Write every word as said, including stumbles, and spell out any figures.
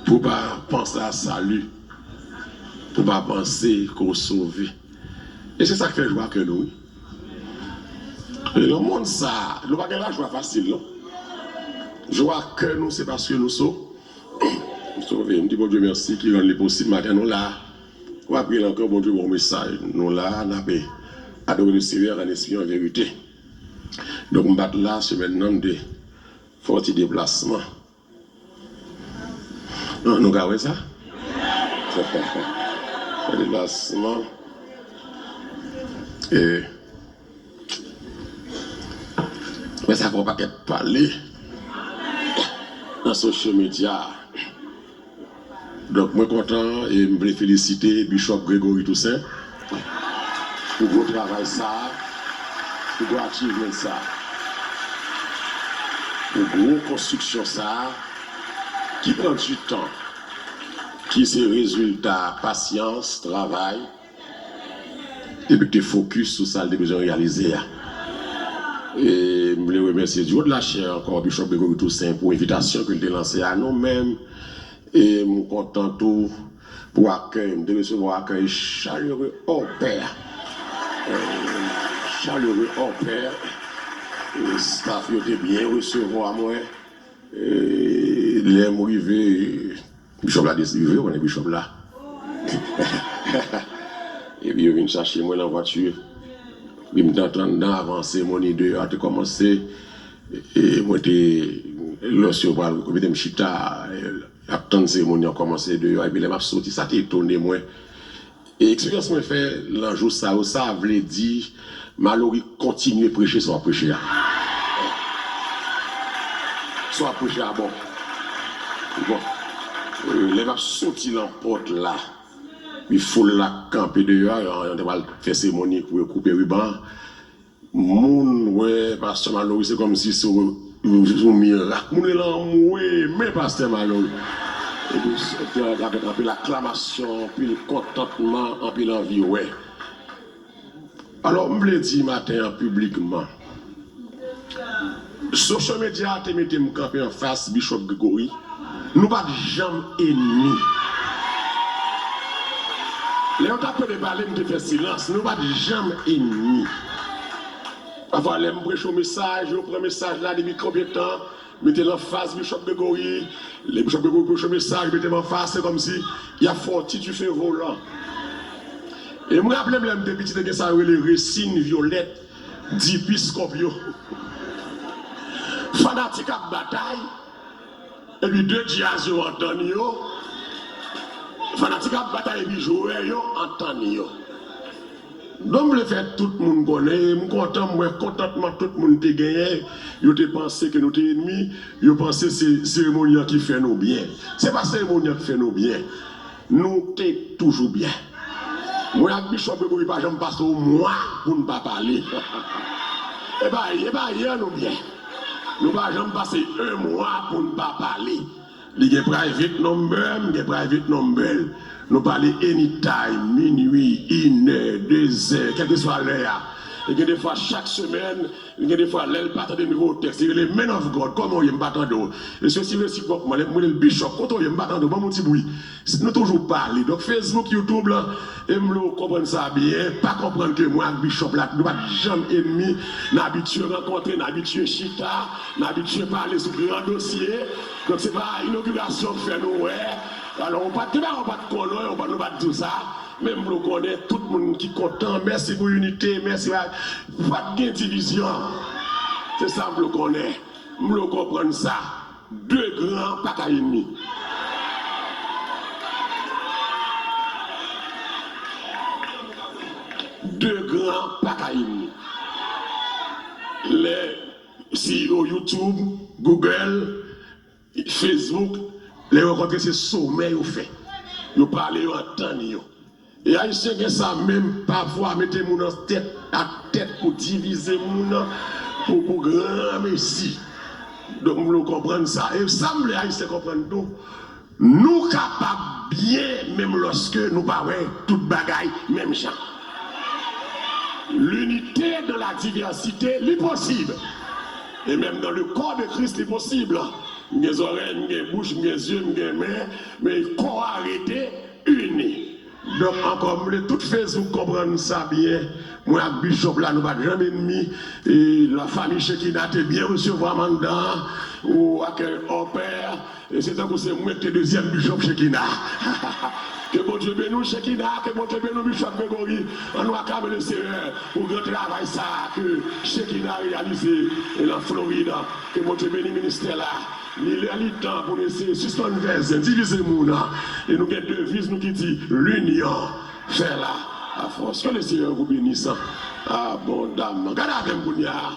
Pou w pa panse a sali, pou w pa panse ke w sove. E se sa k fè jwa kè nou, wi. E nan mond sa a, nou pa gen lajwa fasil, non. Jwa kè nou, se paske nou so-, sove. M di Bondye mèsi ki rann li posib maten nou la. W ap priye ankò, Bondye ba w mesaj. Nou la, n ap adore Lesenyè an espri, an verite. Donk, m pa t la semèn nan, m te fè yon ti deplasman. Nou, nou ka wè sa? Fè deplasman. E, mwen sa fè yon pakèt pale nan social media. Donk, mwen kontan e m vle felisite Bishop Gregory Toussaint pou gwo travay sa a, pou gwo achievement sa a, pou gwo konstriksyon sa a, ki pran di tan, ki se rezilta pasyans, travay, epi ki te fokis sou sa l te bezwen reyalize a. E m vle remèsye du haut de la chair ankò Bishop Gregory Toussaint pou envitasyon ke l te lanse a nou menm. E m kontan tou pou akèy. M te resevwa akèy chalere hors pair. E, chalere hors pair. E staff yo te byen resevwa mwen. E lè m rive, Bishop la deja rive, ou konnen Bishop la. Epi yo vin chache mwen nan vwati. Epi m t anndan avan seremoni deyò a te kòmanse. E mwen te, lòske yo pral mete m chita, e, ap tann seremoni an kòmanse deyò a. Epi lè m ap soti, sa te etone mwen. E eksperyans mwen fè nan jou sa yo, sa vle di Malory kontinye preche sa w ap preche a. Sa w ap preche a bon. Bon. E, lè m ap soti nan pòt la, wi, foul la kanpe deyò a, yo te pral fè seremoni pou yo koupe riban an. Moun wè pastè Malory, se kòmsi se yon, yon mirak. Moun rele anmwe, men pastè Malory. Epi, se te avèk anpil aklamasyon, anpil kontantman, anpil anvi wè. Alò, m vle di maten an piblikman, social media te mete m kanpe anfas Bishop Gregory. Nou pa t janm enmi. Lè yo t ap plede pale, m te fè silans. Nou pa t janm enmi. Pafwa, lè m preche yon mesaj, yo pran mesaj la depi konbyen tan, mete l anfas Bishop Gregory. Lè Bishop Gregory preche yon mesaj, mete m anfas, se kòmsi y ap fè yon ti dife volan. E m raple m, lè m te piti, te gen sa yo rele resin vyolèt, dipiskòp yo. Fanatik ap batay, epi de djaz yo antann yo. Fanatik ap batay, epi jwè yo antann yo. Donk, m vle fè tout moun konnen, e m kontan, m wè kontantman tout moun te genyen, yo te panse ke nou te enmi, yo panse se seremoni an ki fè nou byen. Se pa seremoni an ki fè nou byen. Nou te toujou byen. Mwen ak Bishop Gregory pa janm pase yon mwa pou n pa pale. E pa, e pa yè nou byen. Nou pa janm pase yon mwa pou n pa pale. Li gen private number, m gen private number l. Nou pale anytime, minui, inè, dezè, kèlkeswa lè a. E gen defwa chak semèn, e gen defwa lè l pa tande nimewo tèks, li rele Man of God, kòman w ye, m pa tande w. E sesi resipwòkman, lè m rele l Bishop, kote w ye, m pa tande w, ban m yon ti bri. Nou toujou pale. Donk Facebook, YouTube lan, e m vle w konprann sa byen, pa konprann ke mwen ak Bishop la, nou pa t janm enmi, n abitye rankontre, n abitye chita, n abitye pale sou gran dosye. Donk se pa inogirasyon k fè nou wè. Alò, ou pa t, te bagay ou pa t konnen, ou pa, nou pa t di w sa. Men m vle w konnen, tout moun ki kontan, mèsi pou inite, mèsi, pa t gen divizyon. Se sa m vle w konnen. M vle w konprann sa. De gran pa ka enmi. De gran pa ka enmi. Lè C E O YouTube, Google, Facebook, lè yo rankontre se somè yo fè. Yo pale, yo antann yo. E Ayisyen gen sa menm, pafwa mete moun an tèt ak tèt pou divize moun, pou, pou granmesi. Donk, m vle w konprann sa. E sa m vle Ayisyen konprann tou, nou kapab byen menm lòske nou pa wè tout bagay menm jan. L'unité dans la diversité, li posib. E menm dans le corps de Christ, li posib. M gen zòrèy, m gen bouch, m gen zye, m gen men, men kò a rete ini. Donk, ankò, m vle tout Facebook konprann sa byen. Mwen ak Bishop la, nou pa t janm ènmi. E lafanmi Shekinah te byen resevwa m anndan an. Ou ak, euh, Opè, e se tankou se mwen ki te dezyèm Bishop Shekinah. Ke Bondye beni w, Shekinah, ke Bondye beni w, Bishop Gregory. Ann nou aklame le Senyè pou gran travay sa a ke Shekinah reyalize nan Florid. Ke Bondye beni ministè la. Li lè, li tan pou nou eseye sispann fè zen, divize moun. E nou gen deviz nou ki di, linyon fè la afòs. Ke le Senyè vous bénisse abondamman. Gade avè m kounye a.